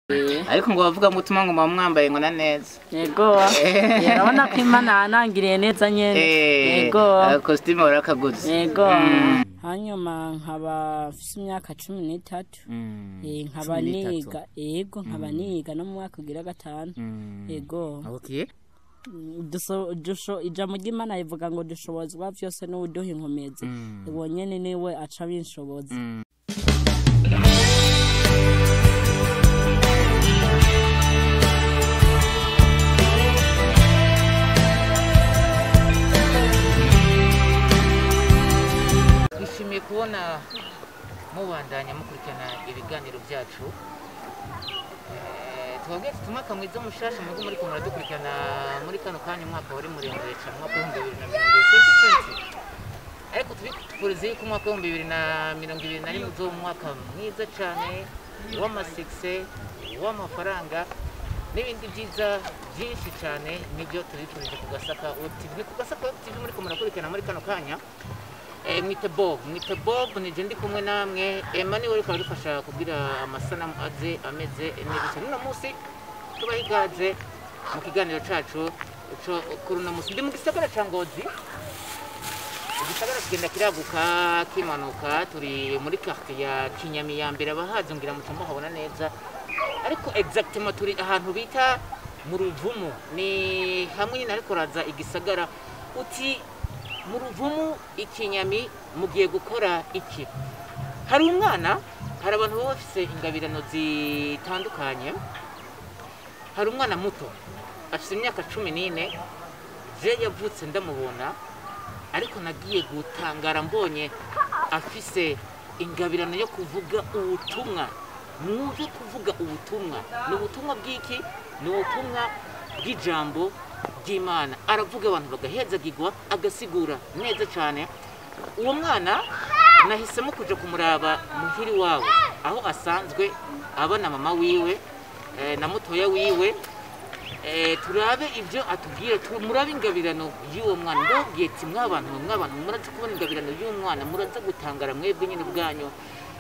Ariko ngo bavuga ngo utuma ngo mwambaye ngo na neza. Yego. Urabona ko Imana yanangiriye neza nyene. Yego. Costume warakaguze. Yego. Hanyuma nkaba mfise imyaka 13. Nkaba niga, yego, nkaba niga no mu mwaka ugira gatanu. Yego. Okay. Ijambo ry'Imana rivuga ngo dushobozwa vyose n'uwuduha inkomezi. Uwo nyene niwe aca binshoboza. Twishimiye kubona mubandanya mukurikirana ibiganiro byacu. Twabwiye tuti umwaka mwiza mushasha mugo muriko muradukurikirana muri kano kanya, umwaka wari muremure cane, umwaka w'2020. Ariko tubifurize yuko umwaka w'2021 uzoba umwaka mwiza cane w'amasikse, w'amafaranga n'ibindi byiza byinshi cane. Nibyo tubifurije ku Gasaka Web TV. Ni ku Gasaka Web TV muriko murakurikirana muri kano kanya. Mwite Bob, mwite Bob, nije ndi kumwe namwe. Emma niwe ariko aradufasha kugira amasanamu aze ameze neza cyane. Uno munsi tubaha ikaze mu kiganiro cacu co kuri uno munsi. Ndi mu gisagara ca Ngozi, igisagara kigenda kiraguka kimanuka. Turi muri quartier ya Kinyami ya mbere, abahazi ngira muca muhabona neza, ariko exactement turi ahantu bita mu Ruvumu. Ni hamwe nyine ariko raza igisagara. Uti mu Ruvumu Ikinyami mugiye gukora iki? Hari umwana, hari abantu baba bafise ingabirano zitandukanye. Hari umwana muto afise imyaka 14, je yavutse ndamubona, ariko nagiye gutangara mbonye afise ingabirano yo kuvuga ubutumwa. Mwumve, kuvuga ubutumwa ni ubutumwa bw'iki? Ni ubutumwa bw'ijambo ry'Imana. Aravuga abantu bagahezagirwa, agasigura neza cyane. Uwo mwana nahisemo kuja kumuraba muhiri wawe, aho asanzwe abana mama wiwe na mutoya wiwe. Turabe ibyo atubwira, murabe ingabirano y'uwo mwana. Ndababwiye ati mwabantu, mwabantu muraza kubona ingabirano y'uwo mwana, muraza gutangara mwebwe nyine ubwanyu,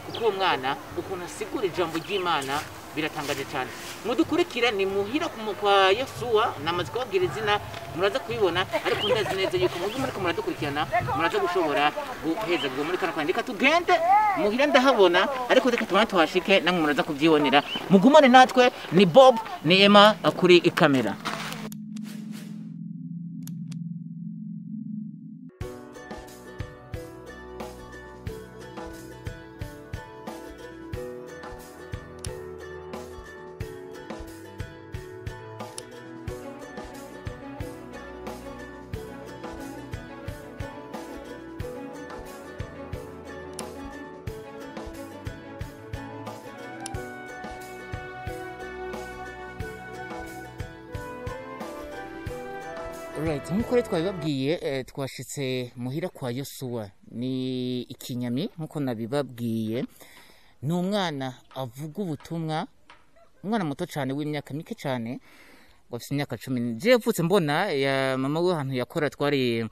kuko uwo mwana ukuntu asigura ijambo ry'Imana biratangaje cyane. Mudukurikira, ni muhira kwa Yosuwa. Namaze kubabwira izina, muraza kubibona, ariko ndazi neza yuko muze muriko muradukurikirana muraza gushobora guhezagirwa muri kano kanya. Reka tugende muhira, ndahabona, ariko reka tubone tuhashike, namwe muraza kubyibonera. Mugumane natwe, ni Bob, ni Emma kuri kamera. Right, nkuko rero twabibabwiye, twashitse muhira kwa Yosuwa, ni Ikinyami. Nkuko nabibabwiye, ni umwana avuga ubutumwa, umwana muto cyane w'imyaka mike cyane, ngo afite imyaka 10. Je yavutse mbona ya mama we ahantu yakora, twari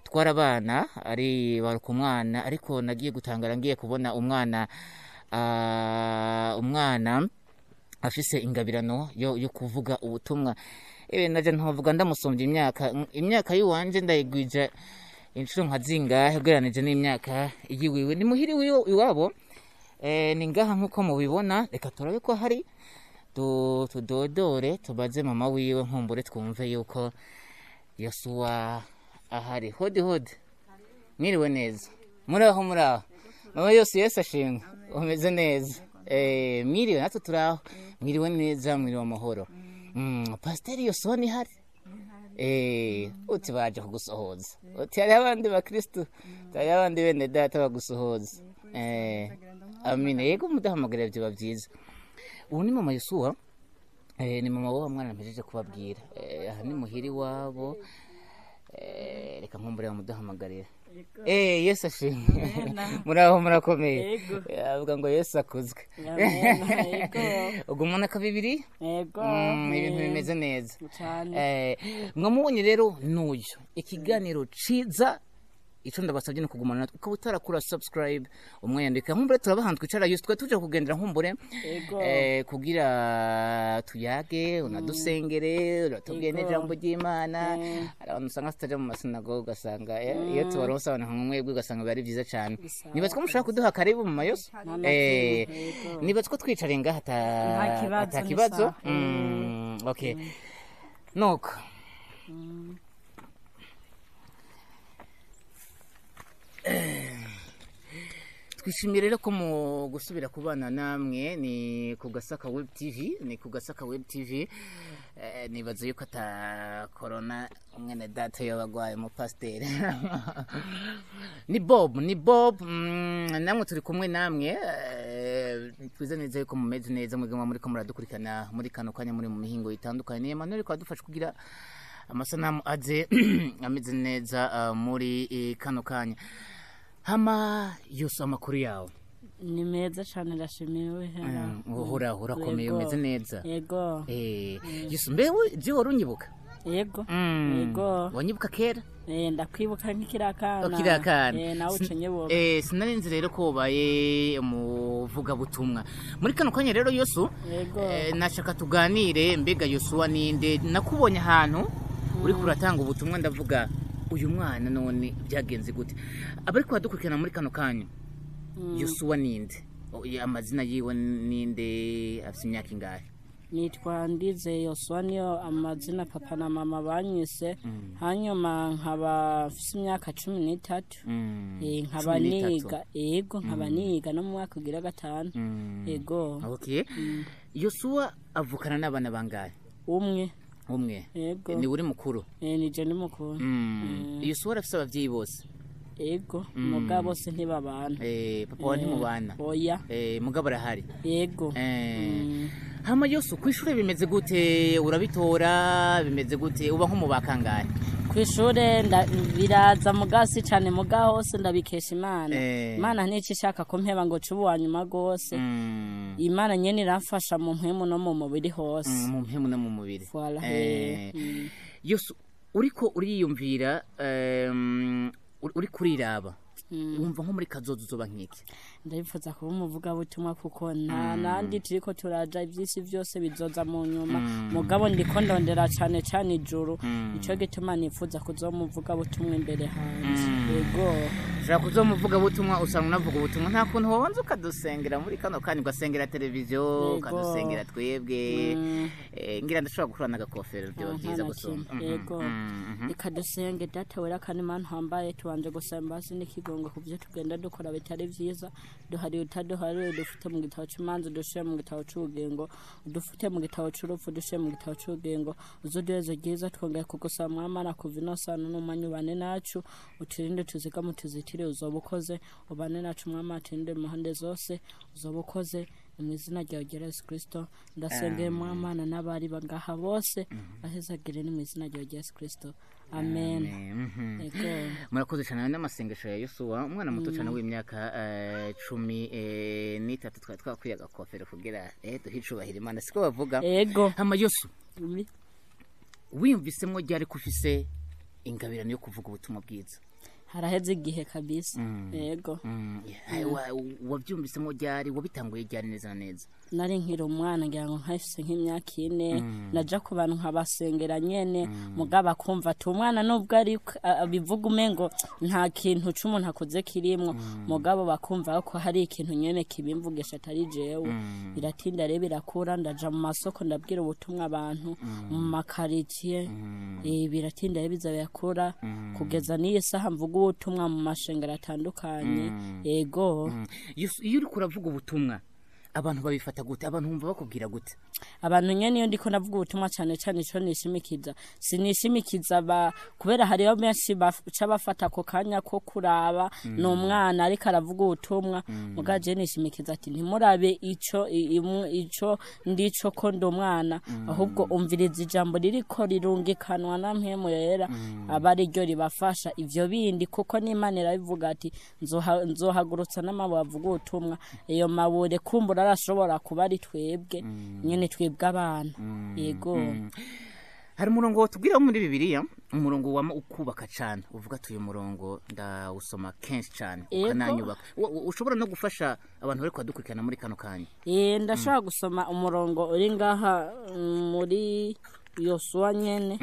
twarabana ari baruka umwana, ariko nagiye gutangara ngiye kubona umwana, umwana afise ingabirano yo kuvuga ubutumwa. Ebe naje ntovuga ndamusumbya imyaka yiwanje ndayigwija inshuro nka zingahe ugereranije n'imyaka yiwiwe. Ni muhiri iwabo, ni ngaha nkuko mubibona. Reka turabe ko hari tudodore, tubaze mama wiwe, nkumbure twumve yuko Yosuwa ahari. Hodi hodi, mwiriwe neza, muraho muraho mama yose. Yesu ashimwe, umeze neza? Mwiriwe, natwe turaho, mwiriwe neza, mwiriwe amahoro. Pasiteri Yosuwa ni hari? Uti baje kugusohoza, uti hariho abandi bakristu, hariho abandi bene data bagusohoza. Amina, yego, mudahamagara byoba byiza. Ubu ni mama Yosuwa, ni mama wa mwana mpejeje kubabwira. Aha ni muhiri wabo. Reka nkumbure bamuduhamagarira. Yesu ashimwe, muraho, murakomeye? Avuga ngo Yesu akuzwe. Ubwo umuntu akabibiri. Yego. Ibintu bimeze neza. Cyane. Mwamubonye rero n'uyu ikiganiro ciza. Ico ndabasabye ni kugumana natwe, ukaba utarakura subscribe umwandika nkumbure turabahantu twicara yose twe tuje kugendera nkumbure. Ego. Kugira tuyage, unadusengere, uratubwiye Ego. n'ijambo ry'Imana. Hari abantu usanga tutaja mu masinagoga, ugasanga iyo tubaronse abantu nka mwebwe ugasanga biba ari vyiza cane. Bisa. Nibaza ko mushobora kuduha karibu mu mayoso. Nta na kimwe, yego. Nibaza ko twicare ngaha ata Nta kibazo, ata ni kibazo. sawa. Okay, nuko twishimiye rero ko mu gusubira kubana namwe ni ku Gasaka Web TV, ni ku Gasaka Web TV. Nibaza yuko ata corona mwene data yabagwaye umupasiteri ni Bob, ni Bob. Namwe turi kumwe namwe. Twize neza yuko mumeze neza mwebwe muba muriko muradukurikirana muri kano kanya muri mu mihingo itandukanye. Ni Emmanuel ko adufasha kugira amasanamu aze ameze neza muri kano kanya. Hama yose amakuru yawe? Ni meza cane, ndashimiwe. Uhoraho urakomeye? Yego. Umeze neza? Yego. Yesu, mbewe je wari unyibuka? Yego. Yego. Wanyibuka kera? Ndakwibuka nk'ikiri akana. Ukiri akana. Nawe uca unyibuka. Sinari nzi rero ko ubaye umuvugabutumwa muri kano kanya rero Yosu. Yego. Nashaka tuganire, mbega Yosuwa ninde? Nakubonye ahantu uriko uratanga ubutumwa, ndavuga uyu mwana none byagenze gute? Abariko badukurikirana muri kano kanya, Yosuwa ninde? Amazina yiwe ninde? Afite imyaka ingahe? Nitwa Ndize Yosuwa, niyo amazina papa na mama banyise, hanyuma nkaba mfise imyaka 13. Nkaba 13. niga, yego, nkaba niga no mu mwaka ugira gatanu, yego. Okay, Yosuwa avukana n'abana bangahe? Umwe. Umwe? Yego. Ni uri mukuru? Nije ni mukuru. Yosuwa arafise abavyeyi bose? Yego, mugabo bose ntibabana. Papa wa ntimubana? Oya. Mugabo arahari? Yego. Hama Yosu, kw'ishure bimeze gute? Urabitora bimeze gute? Uba nko mu bakangahe? Kw'ishure biraza mugasi cane, muga hose ndabikesha Imana. Imana ntico ishaka ko mpeba ngo cuba uwa nyuma gose. Imana nyene iramfasha mu mpwemu no mu mubiri hose. Mu mpemu no mu mubiri. Voilà. Yosu, uriko uriyumvira, uriko uriraba, wumva nko muri kazoza uzoba nk'iki? Ndabifuza kuba umuvugabutumwa kuko nta nandi turiko turaja, ivyisi vyose bizoza mu nyuma, mugabo ndiko ndondera cane cane ijuru, nico gituma nifuza kuzoba umuvugabutumwa imbere hanje, yego. Ushobora kuzoba umuvugabutumwa, usanga unavuga ubutumwa. Nta kuntu wobanza ukadusengera muri kano kanya, ugasengera televiziyo, ukadusengera twebwe? Ngira ndashobora gukura n'agakofero, byoba Nta byiza na gusumba. kimwe. Yego. Reka dusenge. Data wera kandi Mana uhambaye, tubanje gusaba imbabazi n'ikigongo ku byo tugenda dukora bitari vyiza. Duhariye utaduhariye, dufite mu gitabo cy'imanza dushire mu gitabo cy'ubugingo, dufite mu gitabo cy'urupfu dushire mu gitabo cy'ubugingo, uzuduhezo ryiza. Twongeye kugusaba mwamana kuva ino sano n'umwanya ubane nacu, uturinde, tuzigame, tuzitire, uzoba ukoze. Ubane nacu mwamana, turinde mu mpande zose, uzoba ukoze. Ni mu izina ryawe rya Yesu Kristo ndasengeye mwamana, n'abari ngaha bose bahezagire, ni mu izina ryawe rya Yesu Kristo, amen. Ego. Murakoze cyane n'amasengesho ya Yosuwa, umwana muto cyane w'imyaka 13. Twari twakwiye agakofero kugira duhe icubahiro Imana, siko bavuga? Ego. Hama Yosu, wiyumvisemo ryari ko ufise ingabirano yo kuvuga ubutumwa bwiza? Haraheze igihe kabisa, yego. Wabyumvisemo ryari? Wabitanguye ryari neza na neza? Nari nkiri umwana, ngira ngo nkafise nk'imyaka 4. Naja ku bantu nkabasengera nyene, mugabo akumva ati umwana nubwo ari abivuga umengo nta kintu c'umuntu akoze kirimwo, mugabo bakumva ko hari ikintu nyene kibimvugisha atari jewe. Biratinda rero birakura, ndaja mu masoko ndabwira ubutumwa abantu mu makaritsiye. Biratinda rero biza birakura kugeza n'iyi saha mvuga ubutumwa mu mashengero atandukanye, yego. Iyo uriko uravuga ubutumwa abantu babifata gute? Abantu bumva bakubwira gute? Abantu nyene iyo ndiko navuga ubutumwa, cane cane ico nishimikiza, sinishimikiza ba kubera hariho benshi baca bafata ako kanya ko kuraba ni umwana ariko aravuga ubutumwa, muga je nishimikiza ati ntimurabe ico ico ndico ko ndi umwana, ahubwo umviriza ijambo ririko rirungikanwa na Mpwemu Yera, aba ariryo ribafasha ivyo bindi, kuko n'Imana irabivuga ati nzohagurutsa n'amabuye avuga ubutumwa. Iyo mabuye kumbura arashobora kuba ari twebwe nyene, twebwe abana, yego. Hari umurongo tubwira wo muri Bibiliya, umurongo wama ukubaka cyane, uvuga ati uyu murongo ndawusoma kenshi cyane ukananyubaka. Ushobora no gufasha abantu bari kudukurikirana muri kano kanya. Ndashobora gusoma umurongo uri ngaha muri Yosuwa nyene.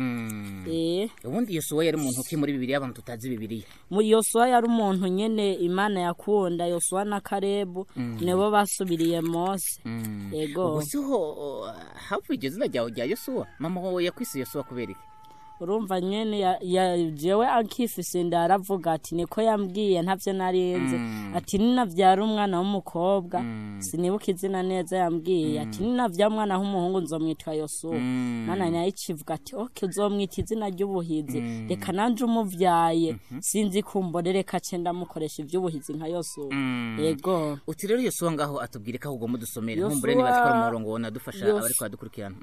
Ubundi Yosuwa yari umuntu ki muri Bibiliya, abantu tutazi Bibiliya? Mu Yosuwa yari umuntu nyene Imana yakunda. Yosuwa na Kalebu nibo basubiriye Mose. Yego. Ubwo siho havuye iryo zina ryawe rya Yosuwa? Mama wawe yakwise Yosuwa kubera iki? Urumva nyene jewe akifise ndaravuga ati niko yambwiye, ntavyo narinze, ati ninavyara umwana w'umukobwa, sinibuka izina neza yambwiye, ati ninavyara umwana w'umuhungu nzomwitwa Yosuwa. Mana nayo icivuga ati okay, uzomwita izina ry'ubuhizi, reka nanje umuvyaye sinzi kumbore, reka ce ndamukoresha ivy'ubuhizi nka Yosuwa. Yego. Uti rero Yosuwa ngaho atubwire ko ahubwo mudusomere, nkumbure niba twari umurongo wonadufasha abari kwadukurikirana.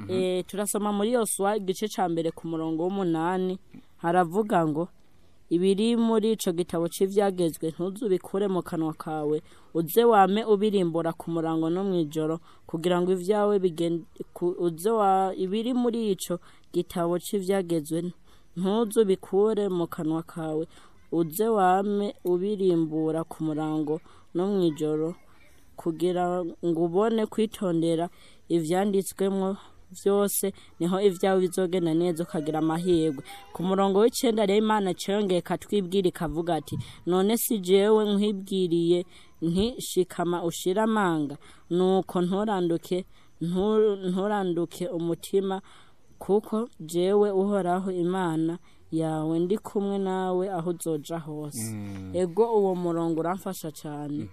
Turasoma muri Yosuwa igice ca mbere ku murongo w'8, haravuga ngo ibiri muri ico gitabo c'ivyagezwe ntuzubikure mu kanwa kawe, uze wame ubirimbura ku murango no mw'ijoro, kugira ngo ivyawe bigende uze wa ibiri muri ico gitabo c'ivyagezwe ntuzubikure mu kanwa kawe, uze wame ubirimbura ku murango no mw'ijoro, kugira ngo ubone kwitondera ivyanditswemwo vyose, niho ivyawe bizogenda neza ukagira amahirwe. Ku murongo w'9 rero Imana congeye katwibwira ikavuga ati none si jewe nkwibwiriye nti shikama ushira amanga, nuko nturanduke umutima, kuko jewe Uhoraho Imana yawe ndi kumwe nawe aho uzoja hose. Ego, uwo murongo uramfasha cyane.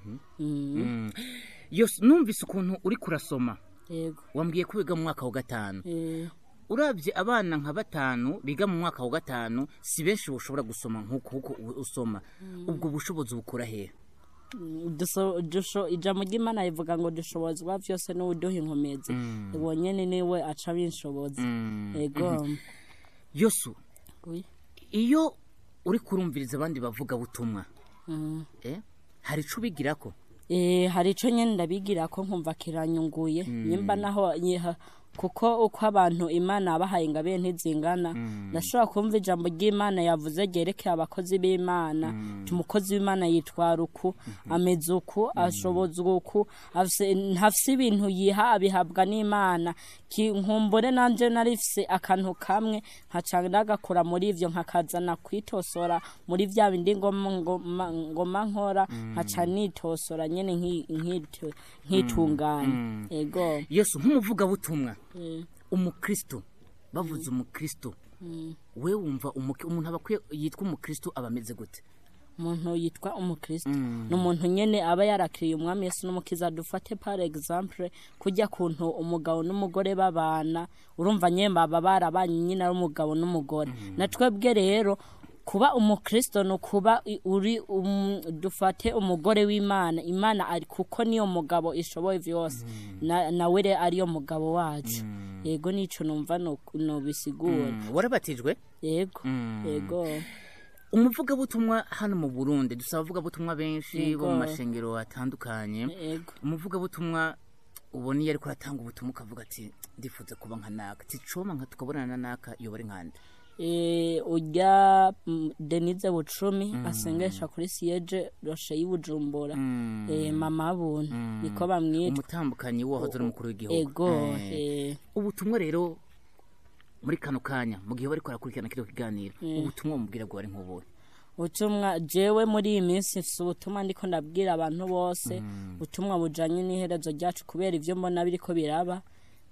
Yose numvise ukuntu uri kurasoma. Yego. Wambwiye ko wiga mu mwaka wa 5. Urabye abana nka 5 biga mu mwaka wa 5 si benshi boshobora gusoma nkuko usoma. Ubwo bushobozi bukura he? Ijambo ry'Imana rivuga ngo dushobozwa vyose n'uwuduha inkomezi. Uwo nyene niwe aca binshoboza. Yego. Yosu, iyo uri kurumviriza abandi bavuga butumwa, hari ico ubigirako? Hari ico nyene ndabigirako, nkumva kiranyunguye. Nyimba naho kuko uko abantu Imana abahaye ingabire ntizingana, ndashobora kumva ijambo ry'Imana yavuze ryerekeye abakozi b'Imana, umukozi w'Imana yitwara uku, ameze uku, ashobozwa uku, ntafise ibintu yiha, abihabwa n'Imana. Nkumbure nanje narifise akantu kamwe nkaca ndagakora muri ivyo, nkakazana kwitosora muri vya bindi ngoma nkora, nkaca nitosora nyene nkitunganya. Ego. Yesu nk'umuvuga butumwa, umukristo, bavuze umukristo, we wumva umuntu abakwiye yitwa umukristo aba ameze gute? Umuntu yitwa umukristo ni umuntu nyene aba yarakiriye Umwami Yesu n'umukiza. Dufate par exemple kujya kuntu umugabo n'umugore babana, urumva nyene baba barabanye nyine ari umugabo n'umugore. Na twebwe rero kuba umukristo no kuba uri dufate umugore w'Imana, Imana ari kuko niyo mugabo ishoboye vyose, nawe re ariyo mugabo wacu. Yego, nico numva no bisigura. Warabatijwe? Yego. Yego. Umuvuga butumwa hano mu Burundi dusaba abavuga butumwa benshi bo mu mashengero atandukanye. Umuvuga butumwa ubona iyo ariko aratanga ubutumwa ukavuga ati ndifuza kuba nka naka, ticoma nka tukabonana naka, iyo bari nkande. Ujya Denise Bucumi asengesha kuri siege Roche y'Ibujumbura, mama buntu niko bamwita, umutambukanyi wahoze ari umukuru w'igihugu. Ego. Ubutumwa rero muri kano kanya mu gihe bariko barakurikirana kino kiganiro, ubutumwa mubwira bwo ari nk'ubuhe? Ubutumwa jewe muri iyi minsi mfise ubutumwa ndiko ndabwira abantu bose, ubutumwa bujanye n'iherezo ryacu, kubera ivyo mbona biriko biraba.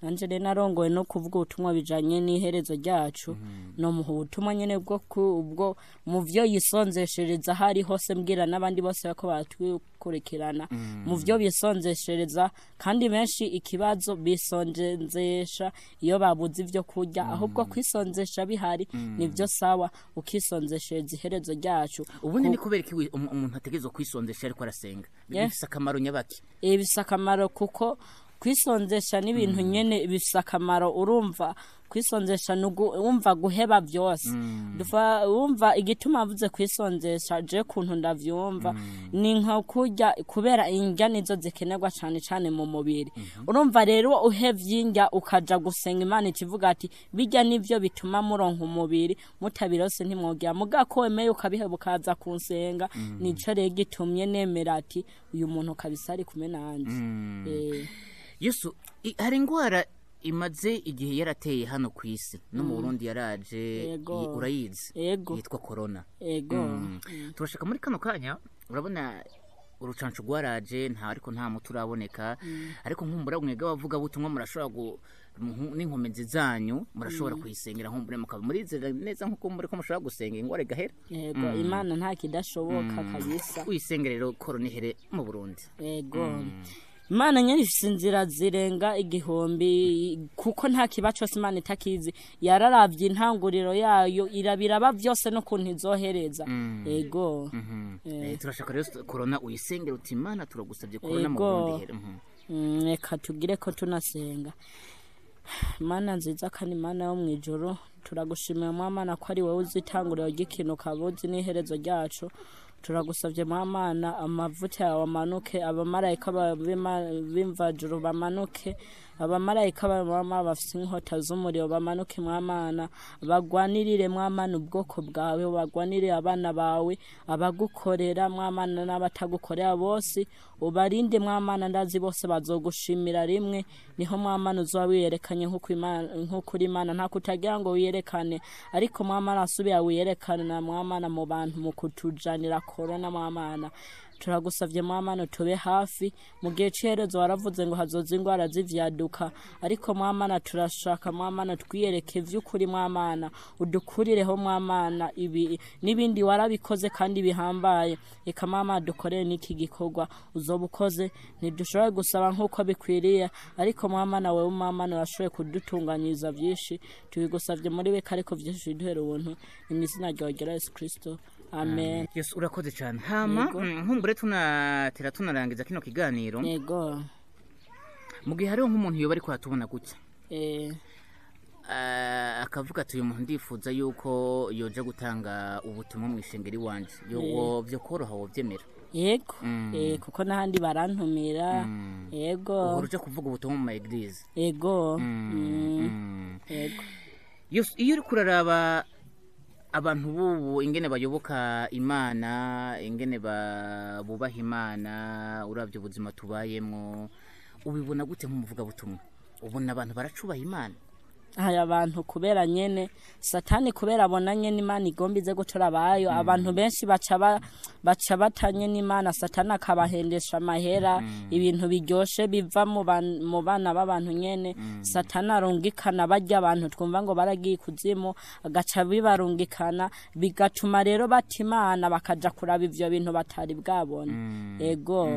Nanje rero narongoye no kuvuga ubutumwa bijanye n'iherezo ryacu, no muha ubutumwa nyene bwo ubwo mu vyo yisonzeshereza hari hose, mbwira n'abandi bose bako batwikurikirana mu vyo bisonzeshereza. Kandi benshi ikibazo bisonzesha iyo babuze ivyo kurya, ahubwo kwisonzesha bihari nivyo sawa, ukisonzeshereza iherezo ryacu. Ubundi ni kubera iki umuntu ategerezwa kwisonzesha ariko arasenga? Bifise akamaro nyabaki? Bifise akamaro kuko Kwisonzesha n'ibintu nyene bifise akamaro. Urumva, kwisonzesha ni wumva guheba byose. Wumva igituma avuze kwisonzesha, je kuntu ndavyumva ni nka kurya, kubera indya nizo zikenerwa cane cane mu mubiri. Urumva rero, uhevye indya ukaja gusenga Imana, ikivuga ati bijya nivyo bituma muronka umubiri, mutabirose ntimwogira. Muga ko wemeye ukabiheba ukaza kunsenga, nico rero gitumye nemera ati uyu muntu kabisa ari kumwe nanje. Yesu, hari indwara imaze igihe yarateye hano ku isi, no mu Burundi yaraje. Yego. Urayizi? Yego. Yitwa corona. Ego. Turashaka muri kano kanya, urabona urucanco rwaraje, nta ariko nta muti uraboneka, ariko nkumbura mwebwe abavuga butumwa murashobora n'inkomezi zanyu murashobora kuyisengera, nkumbure mukaba murizera neza nkuko muri ko mushobora gusenga ingwara igahera. Yego, Imana nta kidashoboka kabisa. Uyisengere rero korona ihere mu Burundi. Yego, Imana nyene ifise inzira zirenga igihumbi, kuko nta kiba cose Imana itakizi. Yararavye intanguriro yayo, irabiraba vyose n'ukuntu izohereza. Yego. Turashaka rero korona uyisengere uti Imana turagusabye korona mu Yego. Burundi ihere. Reka tugire ko tunasenga. Mana nziza kandi Mana yo mw'ijuru, turagushimiye Mwamana ko ari wowe uzi itanguriro ry'ikintu, ukaba uzi n'iherezo ryacu. Turagusabye Mwamana, amavuta yawe amanuke, abamarayika b'imvajuru bamanuke, abamarayika b'amama bafite inkota z'umuriro bamanuke Mwamana, bagwanirire Mwamana ubwoko bwawe, bagwanirire abana bawe, abagukorera Mwamana n'abatagukorera bose ubarinde Mwamana. Ndazi bose bazogushimira rimwe, niho Mwamana uzoba wiyerekanye nk'uko uri Imana. Nta kutagira ngo wiyerekane, ariko Mwamana asubira wiyerekane na Mwamana mu bantu mu kutujanira korona. Mwamana, turagusavye Mwamana tube hafi mu gihe c'iherezo. Waravuze ngo hazoza ingwara z'ivyaduka, ariko Mwamana turashaka Mwamana twiyereke vy'ukuri. Mwamana udukurireho Mwamana ibi n'ibindi warabikoze kandi bihambaye. Reka Mwamana dukorere n'iki gikorwa uzoba ukoze. Ntidushoboye gusaba nk'uko bikwiriye, ariko Mwamana wewe Mwamana urashoboye kudutunganyiriza vyinshi. Tubigusavye muri we, ariko vyinshi biduhere ubuntu. Ni mw'izina ryawe ryera Yesu Kristo, amen. Yesu, urakoze cyane. Hama Yego. Nkumbure tunatera tunarangiza kino kiganiro, Yego. mu gihe hariho nk'umuntu yoba ariko aratubona gutya, akavuga ati uyu muntu ndifuza yuko yoja gutanga ubutumwa mu ishengero iwanje, yo byo koroha, wovyemera? Yego, kuko n'ahandi barantumira. Yego. Uhora uja kuvuga ubutumwa mu ma église? Yego. Yego. Yesu, iyo uriko uraraba abantu bubu ingene bayoboka Imana, ingene bubaha Imana, uravye ubuzima tubayemwo, ubibona gute nk'umuvugabutumwa? Ubona abantu baracubaha Imana? Aya abantu kubera nyene Satani, kubera abona nyene Imana igomba ize gutora abayo, abantu benshi baca batanye n'Imana. Satani akabahendesha amahera, ibintu biryoshe biva mu bana b'abantu nyene. Satani arungikana barya abantu twumva ngo baragiye ikuzimu, agaca bibarungikana, bigatuma rero bata Imana bakaja kuraba ivyo bintu batari bwabona. Ego.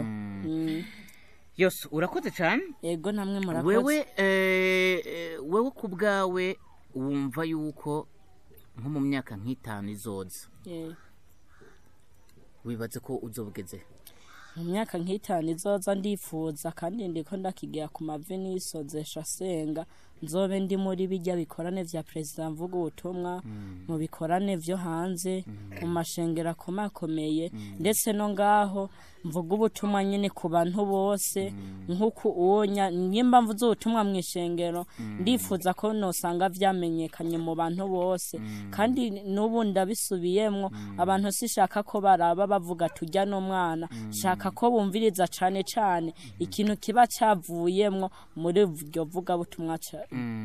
Yose, urakoze cane. Ego, namwe murakoze. Wewe ku bwawe wumva yuko nko mu myaka nk'itanu izoza, wibaze ko uzobugeze? Mu myaka nk'itanu izoza, ndifuza kandi ndiko ndakigira ku mavi nisozesha senga, nzobe ndi muri bijya bikorane vya perezida, mvuga ubutumwa mu bikorane vyo hanze, mu mashengero akomakomeye, ndetse no ngaho mvuga ubutumwa nyine ku bantu bose. Nk'uko uwonya nyimba mvuze ubutumwa mu ishengero, ndifuza ko nosanga vyamenyekanye mu bantu bose. Kandi n'ubu ndabisubiyemwo, abantu sishaka ko baraba bavuga tujya n'umwana, shaka ko bumviriza cane cane ikintu kiba cavuyemwo muri iryo vugabutumwa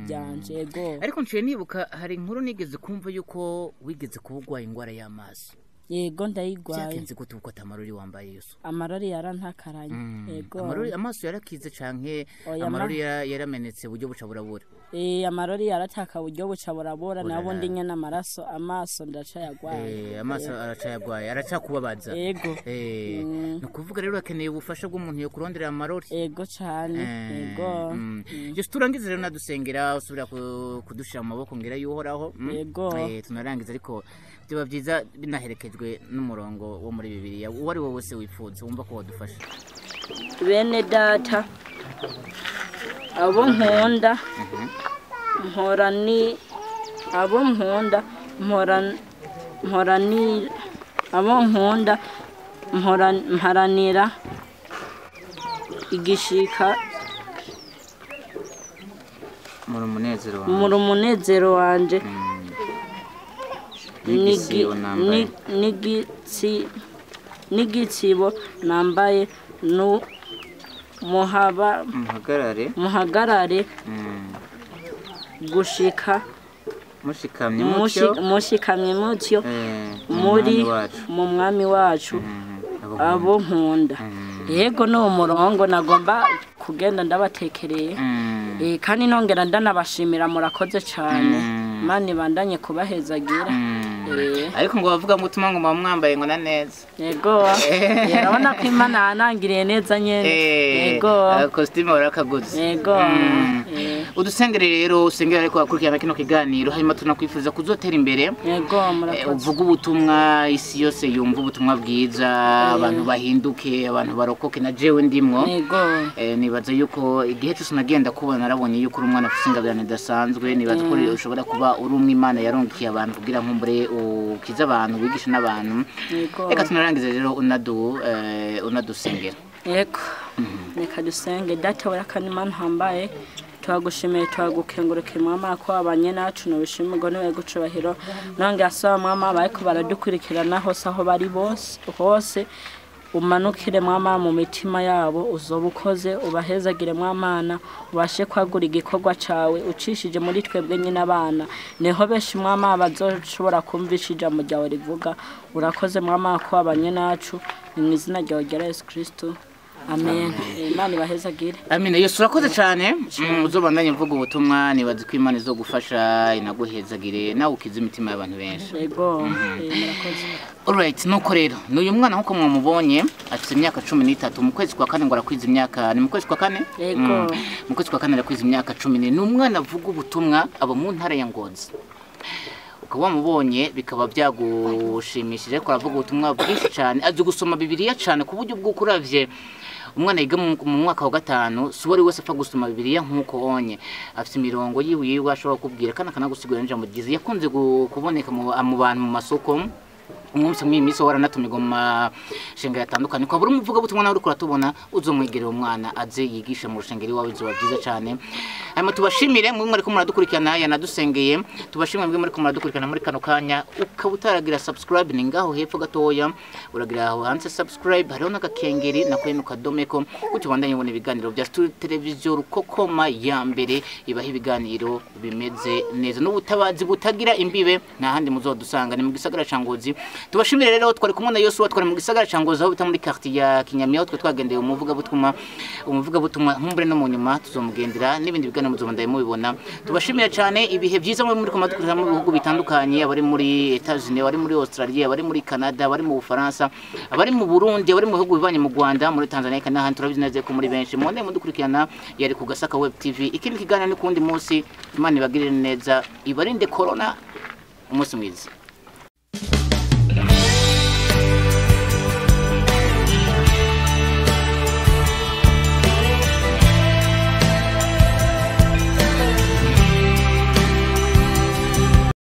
ryanje. Ego. Ariko nciye nibuka, hari inkuru nigeze kumva yuko wigeze kuba urwaye ingwara y'amaso. Yego, ndayigwaye. Byagenze gute uko amarori wambaye, Yesu? Amarori yarantakaranye. Ego. Amarori, amaso yarakize canke Oya, amarori yaramenetse buryo buca burabura? Amarori yarataka buryo buca burabora. Urara. Nabo ndi nyene amaraso, amaso ndacayagwaye. Amaso aracayagwaye, aracakubabaza? Ego. Ni ukuvuga rero akeneye ubufasha bw'umuntu yo kurondera amarori. Ego cane. Ego. Yesu, turangize rero nadusengera, usubira kudushira mu maboko ngira y'Uhoraho. Yego. Tunarangiza, ariko byaba byiza binaherekejwe n'umurongo wo muri Bibiliya uwo ari wo wese wifuza, wumva ko wadufasha. Bene data. Abo nkunda mpora ni abo nkunda mpora mpora ni abo nkunda mpora mparanira igishika Muri umunezero wawe. Muri umunezero wanje. N'igisibo nambaye. N'igitsibo nambaye nu muhaba Muhagarare. Muhagarare gushika Mushikamye mutyo. Mushikamye mutyo Mu muri mwami wacu. Mu mwami wacu. Abo Abo nkunda. Yego, ni umurongo nagomba kugenda ndabatekereye. Kandi nongera ndanabashimira, murakoze cyane. Imana ibandanye kubahezagira. Ariko ngo bavuga ngo utuma ngo muba mwambaye ngo na neza. Yego. Urabona ko Imana yanangiriye neza nyene. Yego. Kositimu warakaguze. Yego. Udusengere rero, usengere ariko wakurikirana kino kiganiro, hanyuma tunakwifuza kuzotera imbere. Yego, murakoze. Uvuge ubutumwa, isi yose yumva ubutumwa bwiza, abantu bahinduke, abantu barokoke, na jewe ndimwo. Yego. Nibaza yuko igihe cyose nagenda kubona narabonye yuko uri umwana ufite ingabirano idasanzwe. Nibaza ko ushobora kuba uri umwe Imana yarongikiye abantu kugira nkumbure ukize abantu, wigishe n'abantu. Yego. Reka tunarangize rero unadusengera. Yego, reka dusenge. Data wera kandi Mana uhambaye, turagushimiye, turagukengurukiye mwama ko wabanye nacu, nubishimirwa niwe gucubahiro. Nongera asaba mwama bariko baradukurikirana hose aho bari bose hose, umanukire mwama mu mitima yabo, uzoba ukoze, ubahezagire mwamana, ubashe kwagura igikorwa cawe ucishije muri twebwe nyine abana, niho benshi mwama bazoshobora kumvisha ijambo ryawe rivuga. Urakoze mwama ko wabanye nacu, ni mu izina ryawe rya Yesu Kristo, amen. Imana ibahezagire. Amina. Yesu, urakoze cyane. Uzobandanye mvuga ubutumwa, nibaza ko Imana izogufasha, inaguhezagire, nawe ukize imitima y'abantu benshi. Yego, murakoze. Alright, nuko rero n'uyu mwana nkuko mwamubonye afite imyaka 13, mu kwezi kwa kane ngo arakwiza imyaka, ni mu kwezi kwa kane? Yego. Mu kwezi kwa kane arakwiza imyaka 14. Ni umwana avuga ubutumwa, aba mu ntara ya Ngozi. Ukaba wamubonye bikaba byagushimishije, ariko aravuga ubutumwa bwinshi cyane, azi gusoma Bibiliya cyane ku buryo bw'uko uravye umwana yiga mu mwaka wa gatanu, si uwo ari wese apfa gusoma Bibiliya nk'uko onye afite imirongo yiwe yiwe ashobora kukubwira kandi akanagusigurira n'ijambo ryiza. Yakunze kuboneka mu bantu mu masoko umunsi mw'iyi minsi, waranatumirwa mu mashenga yatandukanye. Ukaba uri umuvugabutumwa nawe uriko uratubona, uzomwegerera umwana aze yigishe mu rushengero iwawe, bizoba byiza cyane. Hanyuma tubashimire mwe mwariko muradukurikirana, yanadusengeye. Tubashimire mwe muriko muradukurikirana muri kano kanya. Ukaba utaragira subscribe, ni ngaho hepfo gatoya, uragira aho handitse subscribe, hariho n'agakengeri nako nyene ukadomeko, gutyo ubandanye ubona ibiganiro bya Studio Televiziyo Rukokoma ya mbere ibaha ibiganiro bimeze neza n'ubutabazi butagira imbibe. Nta handi muzodusanga, ni mu gisagara ca Ngozi. Tubashimire rero, twari kumwe na Yosuwa, twari mu gisagara ca Ngozi aho bita muri quartier ya Kinyamiya, aho twe twagendeye umuvugabutumwa. Nkumbure no mu nyuma tuzomugendera n'ibindi biganiro muzobandanye mubibona. Tubashimire cyane, ibihe byiza muri muri kumadukurikira mu bihugu bitandukanye, abari muri Etats-Unis, abari muri Australia, abari muri Canada, abari mu Bufaransa, abari mu Burundi, abari mu bihugu bibanye, mu Rwanda, muri Tanzania kandi n'ahandi, turabizi neza ko muri benshi mwonde mudukurikirana. Yari ku Gasaka Web TV. Ikindi kiganiro ni kundi munsi. Imana ibagirire neza, ibarinde corona. Umunsi mwiza.